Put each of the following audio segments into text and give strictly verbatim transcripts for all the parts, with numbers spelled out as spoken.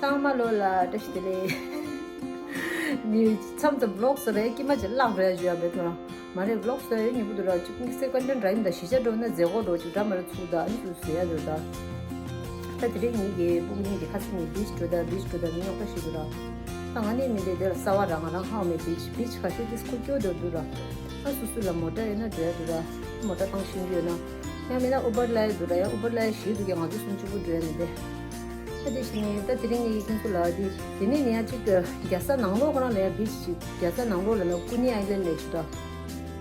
ཚང་མ་ལོ་ལ་བཀྲ་ཤིས་བདེ་ལེགས། ནི་མཚམས་མཚམས་vlog་བཟོ་རེད་ཀྱི་མ་ཅིག་བརླག་རེད་ཞུ་ཡ་བེ་ཐོ་ར། མ་རེད་vlog་བཟོ་ཡ་ཡོད་ཉེ་པོ་འདུག་ར། ཅིག་དམིགས་བསལ་content་ར་ཡིན་ད་གཞིས་ཆགས་འགྲོ་ན་མཛད་སྒོ་འགྲོ་ཅིག་འདྲ་མ་ར་ཚུགས་ད་ཨ་ནི་ཚུགས་ཟེར་ཡ་འདུག་ད། ད་དེ་རིང་ཉིད་ཀྱི་སྤུ་གུ་གཉིས་ཀྱི་ཁ་སང་ནས་beach་འགྲོ་ད་beach་འགྲོ་ད་མི་རྙོག་པ་ཞིག་འདུག་ར། ད་ང་ནི་མི་འདི་དེ་ལ་གསར་བ་ར་ང་རང་ཧ་མེད་beach beach་ཁ་ཤས་དེ་སྐུ་སྐྱོ་འདུག་འདུག་ར། ཨ་སུ་སུ་ལ་མོ་ཊ་ཡོད་ན་འགྲོ་ཡ་འདུག་ར། མོ་ཊ་བཏང་ཤེས་ཀྱི་ཡོད་ན། ཡང་མིན་ན་Uber་ལ་ཡ་འདུག་ར་ཡ་Uber་ལ་ཡ་ཞིག་འདུག་ཀྱང་ང་ཚོ་སུམ་ཅུ་པོ་འགྲོ་ཡ་མི་འདི། ད་དེ་བཞིན་ད་དེ་རིང་ངས་ཡིག་ཐུང་ཚོ་ལ་དེ་དེ་ནས་ནི་ཡང་གཅིག་གི་རྒྱལ་ས་ནང་ལོགས་ཁོ་རང་ལ་ཡང་beach་ཅིག་རྒྱལ་ས་ནང་ལོགས་ལ་ན་Coney Island་ལས་ཅིག་ད།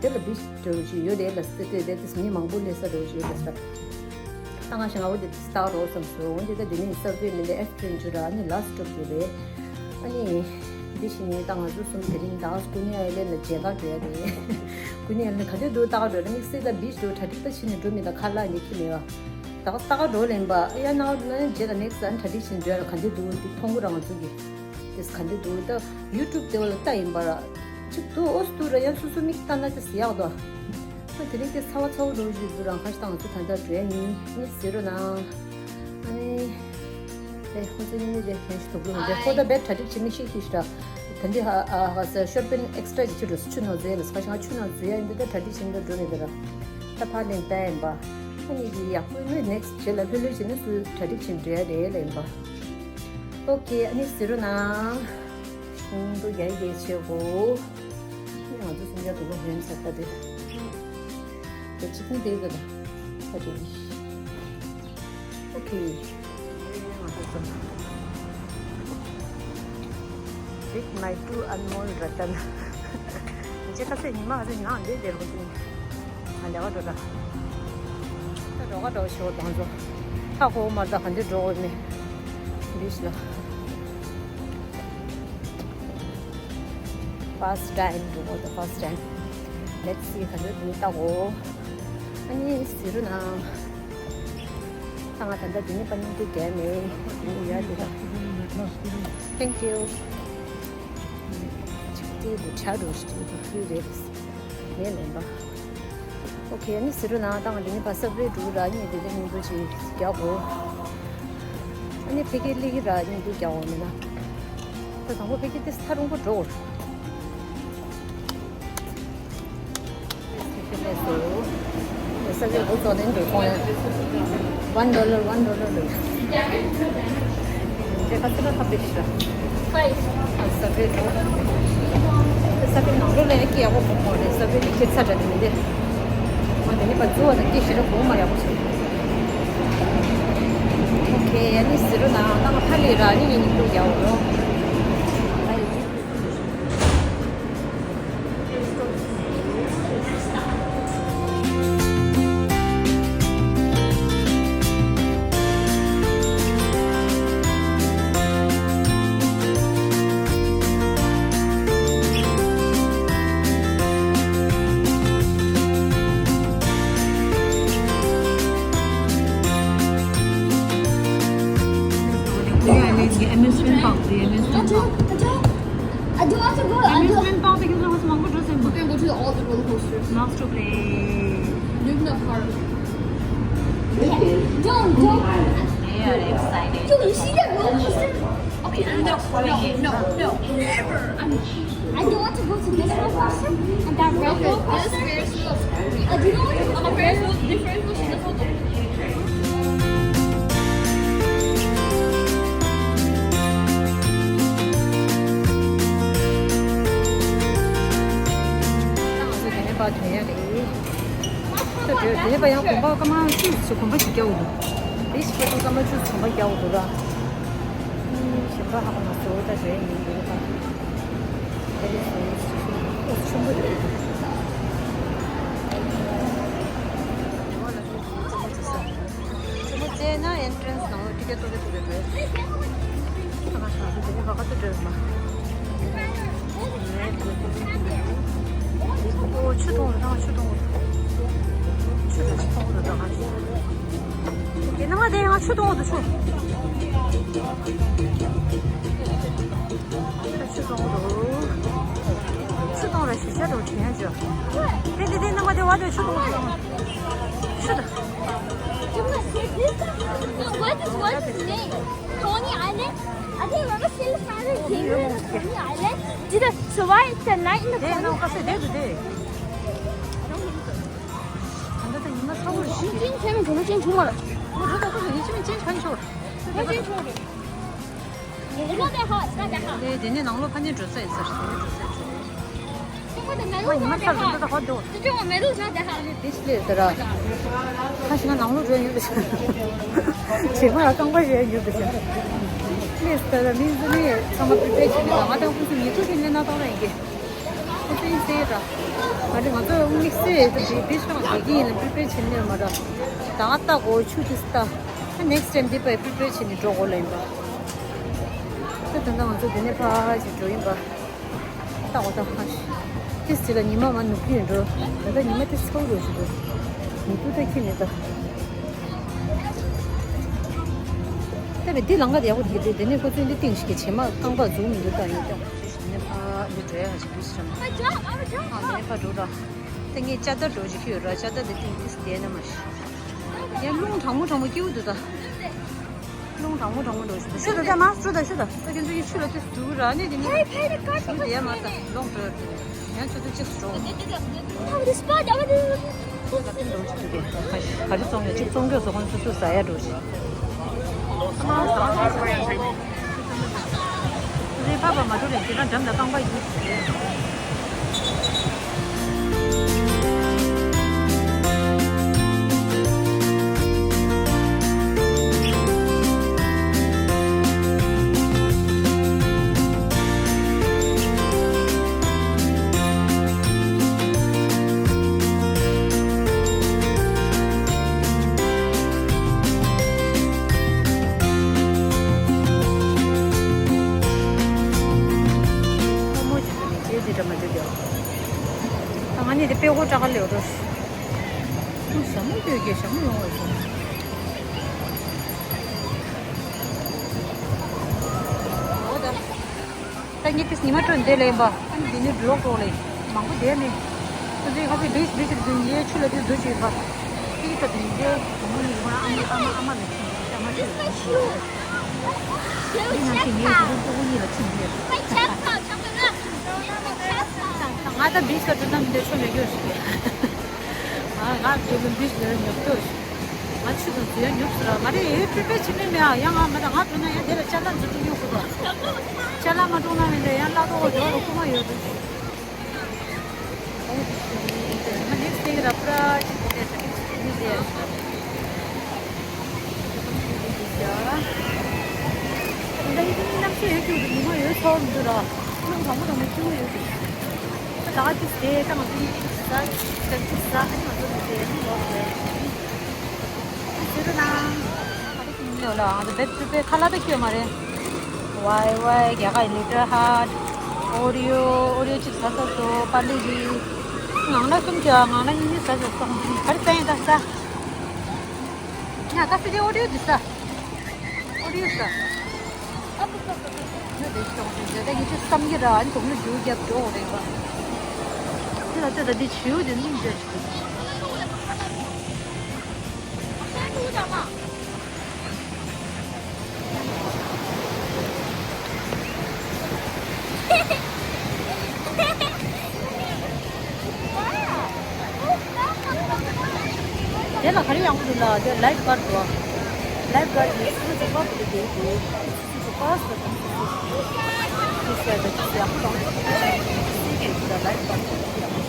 དེ་ལ་beach་འདྲ་བོ་ཅིག་ཡོད་རེད་ལ་སི་ཏེ་དེ་དེ་མི་མང་པོ་སླེབས་ས་འདྲ་བོ་ཅིག་ཡོད་ལ་ས། ད་ང་ཞང་ཨ་བོ་དེ་སྟག་རོ་བསམ་སོང་འོན་ཏེ་ད་དེ་ནི་སབ་ཝེ་མིན་ཏེ་F twenty་ར་ཨ་ནི་last stop་དེ་རེད། ཨ་ནི་འདི་བཞིན་ནི་ད་ང་ཚོ་གསུམ་དེ་རིང་ད་Coney Island་ལ་མཇལ་ཁ་འགྲོ་ཡ་རེད། Coney Island་ག་དུས་འདུག་ལྟ་ག་འགྲོ་ལ་དམིགས་བསལ་ད་beach་འགྲོ་གྲ་སྒྲིག་ད་ཕྱིན་ནས་འགྲོ་མི་ད་ཁ་ལག་ནི་ཁྱི་མེད་བ། ད་ལྟ་ག་འགྲོ་ལེན་པ་ཡ་ན་ན་རྗེས་ད་next་ཨ་ནི་གྲ་སྒྲིག་བྱེད་འགྲོ་ཡ་ལ་ག་འདི་འདུག་འདི་མཐོང་གི་རང་ཚུགས་ཀྱི། དེས་ག་འདི་འདུག་ད་YouTube་དེ་བ་ལ་ལྟ་ཡིན་པ་ར། ཅིག་འདུག་ཨོ་སི་འདུག་ར་ཡང་སོ་སོ་མིག་ལྟ་ན་དེས་ཡག་དོ། ད་དེ་རིང་དེ་ཚ་བ་ཚ་བོ་འགྲོ་བཞིན་འདུག་རང་ཁ་ཤས་དང་ཚོ་ད་ལྟ་འགྲོ་ཡ་ཡིན་ནི་ཟེར་རོ་ན། ཨ་ནི། དེ་ཁོ་ཚོ་ཡིན་ནི་དེ་ཁན་ཞིག་འདུག་ལུང་དེ་ཁོ་ད་བེད་གྲ་སྒྲིག་བྱེད་མི་ཤེས་ཤེས་ཤི་ར། ད་འདི་ཧ་ཨ་ཧ་ས་ཤོར་པན་extra་གི་ཆུ་འགྲོ་ཆུ་ནང་འཛུལ་ཡ་ལ་ཁ་ཤས་ང་ཆུ་ནང་འཛུལ་ཡ་ཡིན་དེ་ད་གྲ་སྒྲིག་བྱེད་མི་འགྲོ་མི་འདུག་ར། ད་ཕར་ལེན་ལྟ་ཡིན་པ། ཨ་ནི་དེ་ཡག་པོ་ཡིན་ནི་next་རྗེས་ལ་ལྷོད་ལྷོད་བྱས་ནས་སུ་གྲ་སྒྲིག་བྱེད་འགྲོ་ཡ་རེད་ལ་ཡིན་པ། ཨོ་ཁེ་ཨ་ནི་ཟེར་རོ་ན། ཤིང་ཏོག་རྒྱ་ཡི་རྒྱ་ཆེ་གོ། ཨ་ནི་ང་ཚོ་སུམ་བརྒྱ་དུ་ལོ་ཧན་ཚ་ད་དེ། དེ་གཅིག་ནི་དེ་ག་ད། ད་དེ་ནི། ཨོ་ཁེ། ང་ཚོ་ཚོ། With my two Anmol Ratan། ཁ་སང་ཉི་མ་ང་ཚོ་ནང་འདི་དེར་ཧོ་ཏིན། ཨ་ལེ་བ་འགྲོ་ད། ད་འགྲོ་ག་འགྲོ་ཞོར་དང་ཚོ། ཧ་གོ་མ་ད་ག་འདི་འགྲོ་འོ་མེ། བིས་ལ། First time འགྲོ་ག་ད་first time། Let's see ག་འདི་འདི་ལྟ་གོ། ཨ་ནི་ཟེར་རོ་ན། ད་ང་ད་ལྟ་འདི་ནི་པ་ནི་འདི་རྒྱལ་མེད། འདི་ནི་ཡ་འདི་ད། Thank you། ཅིག་དེ་འདི་ཆ་འགྲོ་ཞིག་འདི་འདི་རེད། ངས་ལེན་པ། ཨོ་ཁེ་ཨ་ནི་ཟེར་རོ་ན་ད་ང་འདི་ནི་པ་སབ་ཝེ་འགྲོ་ར་ནི་འདི་འདི་ནི་འདུ་ཅིག་རྒྱག་གོ། ཨ་ནི་ཕ་གི་ལི་གི་ར་ནི་འདུ་རྒྱག་གོ་མེད་ན། ད་དང་པོ་ཕ་གི་དེ་ས་རུང་པོ་འགྲོ། ས་གའི་སྒོ་ཙོག་ནས་འགྲོ་སོང་ཡ། One dollar, one dollar ལོས། དེ་ཁ་ཚིག་ཁ་པེ་ཤ། Five. ས་གའི་སྒོ། ས་གའི་ནང་ལོགས་ལ་ཡ་སྐྱིད་ཡག་པོ་གོ་མ་རེད། ས་གའི་ནི་སྐྱིད་ཚ་དྲགས་ནི་མི་འདུག་ང་དེ་ནི་པ་ཛུ་བ་དང་སྐྱིད་ཞེ་དྲག་གོ་མ་ཡག་པོ་བྱུང་། ཨོ་ཁེ་ཨ་ནི་ཟེར་རོ་ན་ད་ང་ཕ་ལི་ར་ནི་ངེད་གཉིས་འགྲོ་རྒྱག་འོ། Amusement park, the amusement park. I do want to go. I do. Amusement park, because I was mangbo dress and. You can go to the, all the roller coasters. Not to play. Luna Park. Don't, don't. They are excited. Yo, you see that roller coaster? Okay, no, no, no, no, never. I'm, I don't want to go to this roller coaster and that red roller coaster. Uh, do you know what? I'm a Ferris wheel, the Ferris wheel, she doesn't want to. ད་ང་ཚོ་དེ་ནས་ཕར་ཐོན་ཡ་རེད། ད་དེ་དེ་ནས་ཕར་ཡང་གོམ་པ་སྐར་མ་བཅུ་ཞིག་གོམ་པ་ཞིག་རྒྱག་དགོས་འདུག་དེ་ཞིག་ཕར་ཚུར་སྐར་མ་བཅུ་ཞིག་གོམ་པ་རྒྱག་དགོས་འདུག་ར། ཨུམ། གཞན་པ་ཧ་གོ་མ་སོང་། ད་དེ་ཡིན་འདུག་ད། དེ་ནས་སོང་ཞིག་ཞིག་ཨོ་ཆེན་པོ་རེད། ཆུ་མོ་བཙལ་ན་ཨེན་ཊྲན་སི་ནང་ལ་ཊི་ཀེ་ཊི་ཐོབ་ཀྱི་འདུག་རེད་པས། ཨ་མ་ཤ་ཚོ་དེ་ནས་བ་ག་ཏུ་འགྲོ་ཡོད་མ། ཨོ་ཆུ་འཐུང་རུ་དང་ཆུ་འཐུང་རུ། ཆུ་རུ་ཆུ་འཐུང་རུ་དང་་ཨ་ཆུ། དེ་ནང་ལ་དེ་ཡང་ཆུ་འཐུང་རུ་ཆུ། ཆུ་འཐུང་རུ། ཆུ་འཐུང་རུ་ཞིག་ཆ་འགྲོ་དྲན་ཡ་ཅོ། དེ་དེ་དེ་ནང་ལ་དེ་བ་དེ་ཆུ་འཐུང་རུ་དང་། ཆུ་དང་། What is, what's the name? Coney Island? I think Island? Did I survive the night in the དེ་ནང་ཁ་སེ་བསྡད་འདུག་དེ། ད་ལྟ་ད་ཉི་མ་ཚ་བོ་རེད་ཤི། ཅིན་ཆེན་མི་འགྲོ་ན་ཅིན་ཆུང་མ་ལ། ཨོ་རེད་ད་ཁོ་ལ་ཡིན་ཅི་མིན་ཅིན་ཆང་ཤོར། ཁོ་ཅིན་ཆུང་རེད། It's not that hot, it's not that hot. དེ་དེ་ནས་ནང་ལོགས་ཕ་ཉེ་འགྲོ་ས་ཡིན་ས་རེད། དེ་ནས་འགྲོ་ས་ཡིན་ས་རེད། ཁོ་ཉི་མ་ཚ་རེད་ད་ཧོ་འགྲོ། དེ་ཅུང་མེ་ལུག་ས་དེ་ཧ་ལས། དེ་ཤི་ལས་ཟེར་ར། ཁ་ཤི་ང་ནང་ལོགས་འགྲོ་ཡོད་པ་ཤི། བྱེ་མ་ར་རྐང་པ་རེད་ཡོད་པ་ཤི། ལས་ཟེར་ར་མིན་ཟེར་ནས་ཚང་མ་པི་པེར་བྱེད་ནས་ང་ང་དང་ཁོང་ཚོ་ཉིན་ཐོ་གི་ལས་ན་བཏང་ན་ཡིན་གི། ཁོ་ཚོ་ཡིན་ཟེར་ར། ང་ཚོ་ང་ཚོ་དམིགས་བསལ་དེ་དེ་དེ་ཤང་དེ་གི་ཡིན་ལ་པི་པེར་བྱེད་ནས་མ་ར། ད་ང་ལྟ་གོ་ཆུ་དེ་ལྟ། next time འདི་པའི་པི་པེར་བྱེད་ནས་འགྲོ་དགོས་ལ་ཡིན་པ། ད་ད་ལྟ་ང་ཚོ་དེ་ནས་ཕར་ཞིག་འགྲོ་ཡིན་པ། ལྟ་འོ་ད་ཧ་ཤི། ཏིས་ཅི་ལ་ཉི་མ་མ་ནུབ་ཀྱི་ཡོད་འགྲོ། ད་ལྟ་ཉི་མ་ཏིས་ཚ་བོ་རུ་ཞིག་འགྲོ། མི་ཏུ་ད་ཁྱི་མེད་ད། ད་བས་འདི་ལང་ཀ་དེ་ཡག་པོ་འདུག་དེ་ནས་ཁོ་ཚོས་འདི་ཏིང་ཞིག་གི་བྱེ་མ་རྐང་པ་འཛུགས་མི་འདུག་ད་ཡོད་ཀྱང་ཞིག་ནས་ཕ་འདི་འགྲོ་ཡ་ཞིག་འདུག་ཟེར་ན། ཨ་ནས་ཕ་འགྲོ་ད། ད་ངས་ཅ་ད་འགྲོ་ཞིག་ཁྱི་ཡོད་ར་ཅ་ད་དེ་ཏིང་ཏིས་བསྡད་ན་མ་ཤི། ཡང་རླུང་གྲང་མོ་གྲང་མོ་སྐྱིད་པོ་འདུག་ད། རླུང་གྲང་མོ་གྲང་མོ་འགྲོ་བཞིན་འདུག་ཤུ་ད་ད་མ་ཤུ་ད་ཤུ་ད་ད་ཁྱོད་ཚོ་ཡི་ཤུ་ལ་དེ་འདུག་ར་ནི་དེ་ནི་ཤུ་དེ་ཡ་མ་ད་ལོག་འགྲོ་ཡང་ཁྱོད་ཚོ་གཅིག་འགྲོ། ག་རེ་བཙོང་ཡོད་གཅིག་བཙོང་རྒྱུ་བཟོ་ཁོང་ཚོ་ཚོ་ཟ་ཡ་འགྲོ་ཞིག་རེ་ཕ་བ་མ་འགྲོ་རེད་དེ་ན་འགྲམ་ལ་རྐང་པ་ཡོད་ཟེར། རྗེས་དེ་འདྲ་མ་འདུག་ཀྱང་། ད་ང་ནི་དེ་དཔེ་ཧོ་ཀྲ་ག་ལེའོ་རོ། ཞྭ་མོ་ཡོད་ཀྱི་ཞྭ་མོ་ཡོང་བ་བྱུང་། འོ་ད། ད་ངས་དེ་ཉི་མ་སྤྲོ་འདི་ལེན་པ། འདི་ནི་བློག་འགྲོ་ལེ། མང་པོ་བསྡད་མེད། ཁོ་ཚོས་ཁ་ཚོས་བིས་བིས་ཀྱི་འདུག་ངའི་ཆུ་ལ་དེ་བཟོ་བྱས་པ། དེ་གི་ཐོག་ཏུ་ངའི་བུ་མོ་ནི་ང་ཨ་མ་ཨ་མ་ཨ་མ་ལ་ཁྲིད་ཡོད་ཨ་མ་ཁྲིད་ཡོད། འདི་ནང་བཞིན་ངའི་བུ་མོ་སྤུ་གུ་གཉིས་ལ་ཁྲིད་ཡོད། ང་ད་བིས་ཀ་འགྲོ་ན་མི་འདོད་ཆོ་མེད་གྱོ་ཞིག་ང་ང་འགྲོ་ལ་བིས་ལ་ཉོབ་གྱོ་ཞིག་ང་ཆུ་དང་ཟུ་ཡ་ཉོབ་ཟེར་ར་མ་རེད་ཨེ་པི་པེ་ཕྱི་ནས་མེད་ཨ་ཡང་ང་མ་ད་ང་འགྲོ་ན་ཡང་དེ་ལ་ཅ་ལག་འཛུགས་སྐྲུན་ཡོད་དགོས་པ། ཅ་ལག་མ་འགྲོ་ན་མི་འདོད་ཡང་སླ་ཏོག་འགྲོ་རུ་ཁུག་མ་ཡོད་འདུག་ང་ནེགསི་ཊི་ཌེ་གི་ར་པུ་ར་ཅིག་དེ་འདྲ་ཞིག་གི་ནི་དེ་ཡ་ཞིག་ད་ཡིན་གནམ་གཤིས་ཡོད་ཀྱི་ཉི་མ་ཡོད་ཚོར་འདུག་ར་རླུང་གྲང་མོ་གྲང་མོ་སྐྱིད་པོ་ཡོད་ཀྱི་ད་ག་ཅིག་དེ་ད་ང་ཚོ་ནི་ཅིག་ཟ་ཅིག་ཟ་ཨ་ནི་ང་ཚོ་ནི་དེ་ཡ་ནི་ལོག་རེད། ཟེར་ན། ང་ཚོ་བེད་སྤྱོད་པའི་ཁ་ལག་ད་ཁྱོད་མ་རེད། ཝའི་ཝའི་རྒྱ་གར་ལི་ཊལ་ཧར་ཊི། ཨོ་རི་ཡོ། ཨོ་རི་ཡོ་གཅིག་ཟ་ས་སོ་པར་ལི་རི། ངང་ན་གསུམ་གྱི་ངང་ན་གཉིས་གཉིས་ཟ་ས་སོང་། ག་རེ་ཟ་ཡིན་ད་ཟ། ཡ་ད་སི་ཏི་ཨོ་རི་ཡོ་འདི་ཟ། ཨོ་རི་ཡོ་ཟ། ཨ་ཏི་ཏི་ཏི་ཏི་ཏི། ད་ངས་ཅིག་བསམ་གྱི་ར་ཨ་ནི་དོག་ནི་རྒྱུ་རྒྱབ་འགྲོ་རེད་པ། དེ་ལ་ལྟོས་ད་འདི་བྱིའུ་དེ་སྙིང་རྗེ་ཞིག་དེ་ལ་ག་རེ་ཡག་པོ་འདུག་ལ་དེ་ལའིཕ་གྷར་འདུག་ལའིཕ་གྷར་གྱིས་སུ་སུ་པ་པུ་ལི་དེ་དེ་སུ་སུ་པ་སུ་དང་སུ་སུ་ཁྱི་སེ་དང་ཁྱི་སེ་ཡག་པོ་རང་སུ་ཁྱི་སེ་གི་འདུག་ལ་ལའིཕ་གྷར་གྱིས་ཡག་པོ།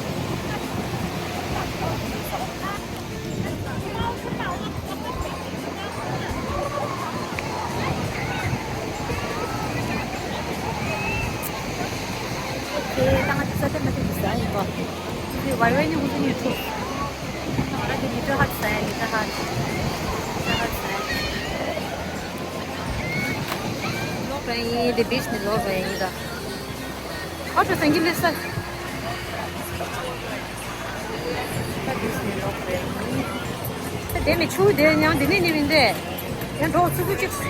དེ་ད་ང་ཚོ་ས་ཆ་མ་ཐེབས་ཀྱི་ཟ་ཡིན་པ། དེ་ཝའི་ཝའི་ནི་ཧུ་ཚུ་ནི་ཐུག་ང་རང་གི་ལི་ཊལ་ཧར་ཊི་ཟ་ཡ་ལི་ཊལ་ཧར་ཊི། ལི་ཊལ་ཧར་ཊི་ཟ་ཡ། ལོག་པ་ཡིན་དེ་བིཆ་ནི་ལོག་པ་ཡིན་ད། ཨོ་ཏོ་སེང་གེ་སླེབས་ས། ད་དེ་མི་ཆུ་དེ་ཡང་དེ་ནས་ནི་མིན་ཏེ། ཡང་འགྲོ་ཆུ་ཚོད་གཅིག་ས་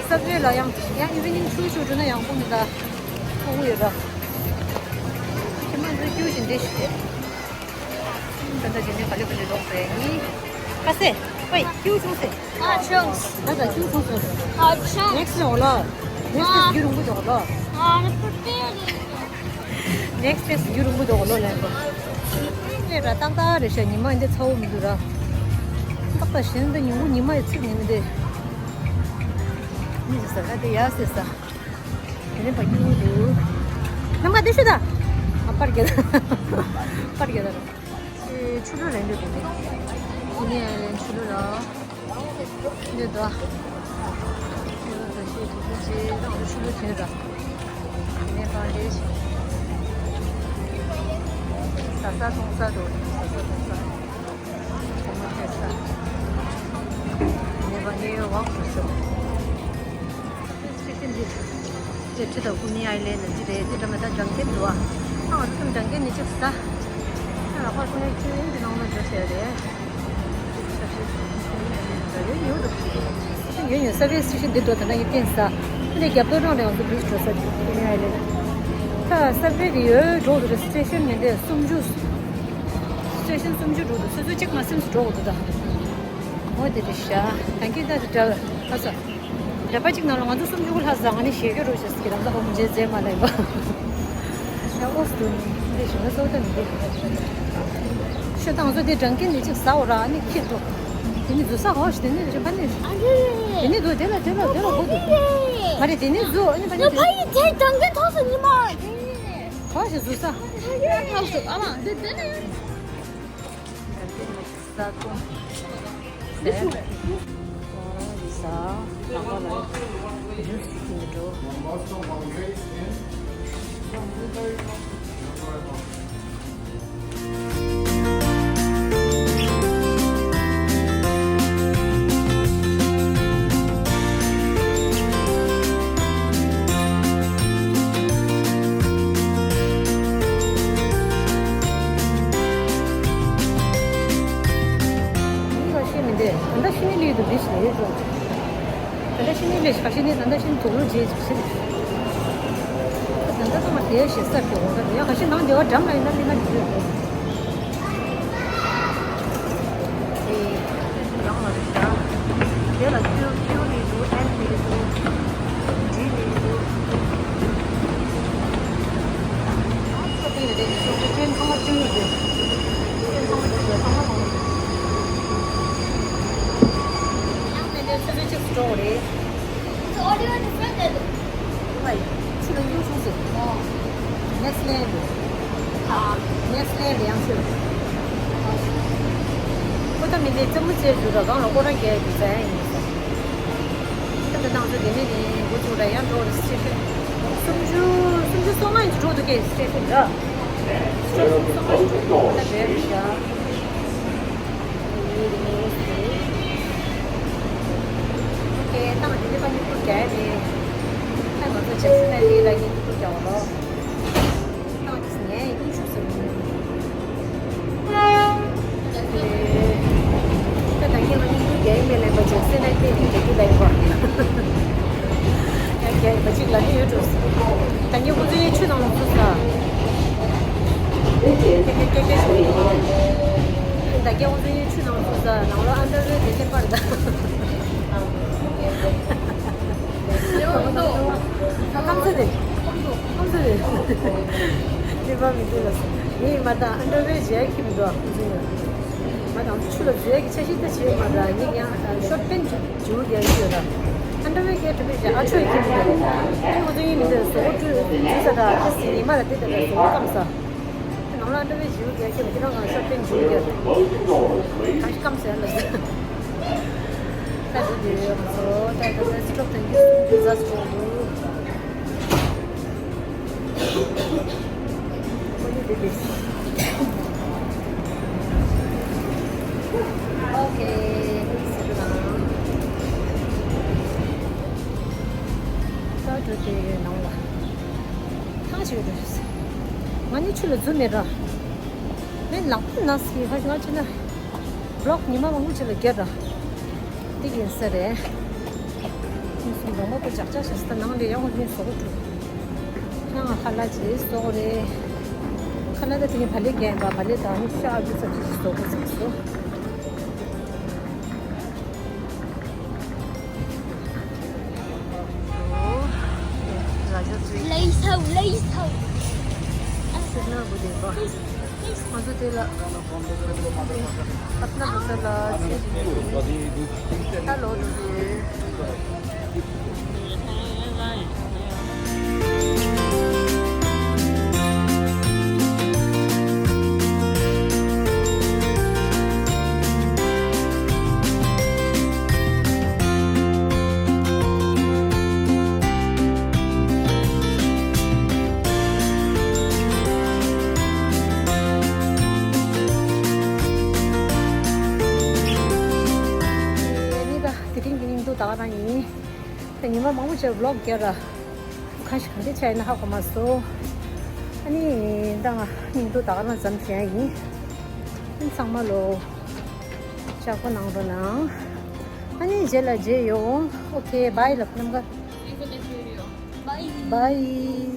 བཅད་ལ་ཡང་ཡང་ཨི་ཝི་ནིང་ཆུ་ཆུ་འགྲོ་ན་ཡང་ཁོང་གི་ད་ཕྲུ་གུ་ཡོད་ད། ཁྱིམ་ཚང་ཚོའི་སྐྱུར་བཞིན་དེ་ཞིག་ད་ལྟ་དེ་ནས་ག་ལེ་ག་ལེ་ལོག་རེད་ནི། ཁ་སེ། ཝེ་སྐྱུར་ཆུང་སེ། ཨ་ཆུང་། ད་ད་སྐྱུར་ཆུང་སེ། ཨ་ཆུང་། ནེགསི་ལ་འོ་ལ། Next test རྒྱུན་རིང་པོ་འདུག་ལོ། Next test རྒྱུན་རིང་པོ་འདུག་ལོ་ལན་པོ། ཨེ་ར་ཏག་ཏག་རེད་ཤག་ཉི་མ་འདི་ཚ་བོ་མི་འདུག་ར། ཏག་ཏག་གཞན་དུ་ཉིན་གུང་ཉི་མ་ཡི་ཚིག་ཉིན་མི་འདི། མི་ཟེར་ས་ད་དེ་ཡ་ཟེར་ས། དེ་ནས་ཕ་གི་འུ་འདུག་ནམ་མཁའ་དེ་ཤུ་ད། ཨ་པར་རྒྱ་ད། པར་རྒྱ་ད། ཆུ་ལུད་རེད་འདུག་དེ་ནས། དེ་ནས་ཆུ་ལུད་ལ། འདི་དོ། ཆུ་ལུད་ད་ཤེས་དུ་ཁུ་ཅེ་རང་ཆུ་ལུད་དེ་ད། དེ་ནས་པར་རྒྱ་ཞིག་ཟ་ས་འཐུང་ས་འདུག་ཟ་ས་འཐུང་ས། གོང་མ་ཐེབས་ས། དེ་ནས་པར་རྒྱ་ཡོད་བག་གོ་ཤོག་ཅེ་ཅེ་འདི། ཅེ་ཁྲི་དང་ཀུ་མི་ཨའི་ལེན་ནི་འདི་རེད། འདི་འདྲ་མི་ད་ལྗང་ཁན་འདུག་ཨ། ཨ་ང་ཚོ་ཚང་ལྗང་ཁན་ནི་གཅིག་ཟ། ཨ་ལ་ཁོ་ཚོ་ནས་ཁྱོད་འདི་ནང་ན་འགྲོ་ཟེར་རེད། ཡོད་ཡོད་ས་བེ་སི་ཤི་འདི་འདུག་ད་ན་ཡི་བསྟན་ས། འདི་རྒྱབ་ལོ་རང་རེད། ང་ཚོ་བིས་འགྲོ་ས་ཀུ་མི་ཨའི་ལེན། ད་ས་བེ་རི་ཡོད་འགྲོ་འདུག་རེད། སི་ཊེ་ཤན་མི་འདི་སུམ་ཅུ། སི་ཊེ་ཤན་སུམ་ཅུ་འགྲོ་འདུག་སོ་སོ་གཅིག་མ་སེམས་སུ་འགྲོ་འདུག་ད། འོ་དེ་རེད་ཤག་ད་གིན་ད་འདྲ་ལྷ་ས། འདྲ་པ་གཅིག་ནང་ལ་ང་ཚོ་སུམ་ཅུ་ལྷ་ས་ང་ནི་ཞེ་གི་རོ་ཞེས་ཀྱི་རང་ད་ཧོ་མོ་རྗེས་རྗེས་མ་ལེན་པ། ཡང་ཨོ་སི་དུ་ནི་འདི་ཞིག་ན་སོ་ད་མི་འདུག་ཤོད་དང་ཚོ་དེ་སྦྲང་ཀན་ནི་གཅིག་ཟ་འོ་ར་ཨ་ནི་ཁྱེད་འགྲོ། དེ་ནི་འཛུལ་ས་གོ་ཞིག་དེ་ནི་རེ་པ་ནི། དེ་ནི་འདུག་དེ་ལ་དེ་ལ་དེ་ལ་གོ་འདུག་མ་རེད་དེ་ནི་འཛུལ་ཨ་ནི་པ་ནི། ཕ་ཡི་དེ་སྦྲང་ཀན་ཐོག་སོ་ཉི་མ། གོ་ཞིག་འཛུལ་ས། ཕ་ཡི་ཐོག་སོ་ཨ་མ་དེ་དེ་ནི། ས་ཀུན། ཟས། ཨོ་ཡི་ས། ཨ་མ་ལ། ཇུས་ཅིག་གིན་འགྲོ། ད་ལྟ་ཤི་ནི་ལས་དུ་བིས་ནས་ཡོད་འགྲོ། ད་ལྟ་ཤི་ནི་ལས་ཁ་ཤི་ནི་ད་ལྟ་ཤི་ནི་དུག་ལོག་རྗེས་ཅིག་ཤི། ད་ལྟ་ཚང་མ་དེ་ཞེ་ས་གི་འོང་ད་ཡ་ཁ་ཤི་ནང་དེ་བ་འགྲམ་ལ་ཡིན་ན་ལི་ན་དེ་ཡོད་འགྲོ། དེ་རང་ལ་རེད་ཤག་དེ་ལ་ཀིའུ་ཀིའུ་ནི་འདུག་ཨེན་ནི་འདུག་ཇི་ནི་འདུག་ཚོ་དེ་ནི་དེ་ནི་ཚོ་དེ་ཁྱེད་ཚང་མ་ཅུང་ཡོད་དེ། ཁྱེད་ཚང་མ་ཅུང་ཡོད་ཚང་མ་ལོངས་ཡོད། ཡང་མེད་དེ་ཚོ་ཚོ་ཅིག་འགྲོ་རེད། It's audio and friend. ཕྱི་ལ་ཡོང་སོང་ཟེར། ནེག་སི་ལེན་ཌི། ནེག་སི་ལེན་ཌི་ཡང་ཕྱི་ལ། ཁོ་ད་མི་འདི་རྩེད་མོ་རྩེད་རྒྱུ་ར་གང་ལ་སྐོར་ར་རྒྱག་རྒྱུ་ཟ་ཡ་ཡིན་ས། ད་ད་ནང་ཚོ་དེ་ནས་ནི་འགོ་ཚུགས་ར་ཡང་འགྲོ་ར་སི་ཊེ་ཤན། སུམ་ཅུ་སུམ་ཅུ་སོ་ལྔ་ཡིན་འགྲོ་འདུག་གས་སི་ཊེ་ཤན་ར། སུམ་ཅུ་སོ་ལྔ་ཡིན་འགྲོ་འདུག་ད་རེད་རེད་ཤག་ད་རྒྱལ་ཁོང་ཚོ་ཡི་ཆུ་ནང་ལ་བཙུགས་ས། ད་རྒྱལ་ཁོང་ཚོ་ཡི་ཆུ་ནང་ལ་བཙུགས་ས། ནང་ལོགས་ཨན་ཌར་ཝེར་དེ་ཁྱད་པར་ད། ཡོད་འདུག་ཁམས་ཚན་རེད། ཁམས་ཚན་རེད། ནི་པ་མི་འདུག་ལ་སོ། ངས་མ་ད་ཨན་ཌར་ཝེར་བཞག་གི་མི་འདུག་ཁོང་ཚོ་ཡོད། ང་དང་ཆུ་ལ་འཛུལ་ཡག་གི་འཆར་གཞི་ལྟ་བྱེད་མ་ར་ཉིག་ཡང་ཤོར་ཊི་པེན་ཊི་འཇུ་རྒྱག་གི་ཡོད་ར། ཨན་ཌར་ཝེར་གྱི་གྲུ་པེ་ཞིག་ཨ་ཆོས་ཁྱིམ་གྱི་ཁྱིམ་ཁོ་ཚོ་ཡིན་མི་འདུག་བཟོ་བོ་བཀྲུས་འཇུ་ས་ར་ཁ་སི་ཉི་མ་ལ་དེ་ལྟ་བུའི་བཟོ་བོ་སྐམ་ས། ནང་ལ་ཨན་ཌར་ཝེར་འཇུ་རྒྱག་གི་ཁྱིམ་ཁྱེད་རང་གང་ཤོར་ཊི་པེན་ཊི་འཇུ་རྒྱག་གང་ཞིག་སྐམ་ས་ལ་ས། ད་འདི་འདི་ཡོད་ང་ཚོ་ད་ད་ད་སི་ཊོབ་དང་གི་སུམ་ཅུ་རྩ་སུ་འགྲོ་འདུག Okay, sit down. ད་འགྲོ་དེ་ནང་ལ། ཐང་ཆད་འགྲོ། ང་ནི་ཆུ་ལ་འཛུལ་མེད་ར། ངས་ལག་པ་ན་སི་ཧ་ང་ཅི་ན། བི་ལོག་ཉི་མ་མང་པོ་ཅིག་ལ་བརྒྱབ་ར། འདི་ཡིན་ས་རེད། ཁྱིམ་གསུམ་རོང་པ་པོ་ཇག་ཇག་བྱས་ས་ནང་ལས་ཡང་ངོ་ནི་བཟོ་གོ་ཐུབ། ཡང་ཁ་ལག་ཅིག་བཟོ་གོ་རེད། ཁ་ལག་ད་དེ་ནི་བ་ལེ་རྒྱག་ཡིན་པ་བ་ལེ་དང་ནི་ཤ་ཨ་ཅུ་ཙམ་ཅིག་བཟོ་གོ་ཚིག་བཟོ། ལེ་ཤ་ལེ་ཤ། སེར་སྣ་བུ་དེ་བ། ང་ཚོ་དེ་ལ་ཁབ་ན་བུ་ས་ལ་ད་ལོ་དུ་རེད། དེ་རིང་གི་སྙིང་སྡུག་ད་ག་རང་ཡིན། ད་ཉི་མ་མང་པོ་ཅིག་ཝི་ལོག་རྒྱག་ར། ཁ་ཤས་ག་འདྲ་ཆགས་ཡིན་ན་ཧ་གོ་མ་སོང་། ཨ་ནི་ད་ང་སྙིང་སྡུག་ད་ག་རང་ཙམ་བྱས་ཡིན། ཨ་ནི་ཚང་མ་ལོ་ལྕགས་པོ་གནང་རོགས་གནང་། ཨ་ནི་རྗེས་ལ་མཇལ་ཡོང་། ཨོ་ཁེ། བྷའི་ལབ། ནམ་མཁའ། བྷའི།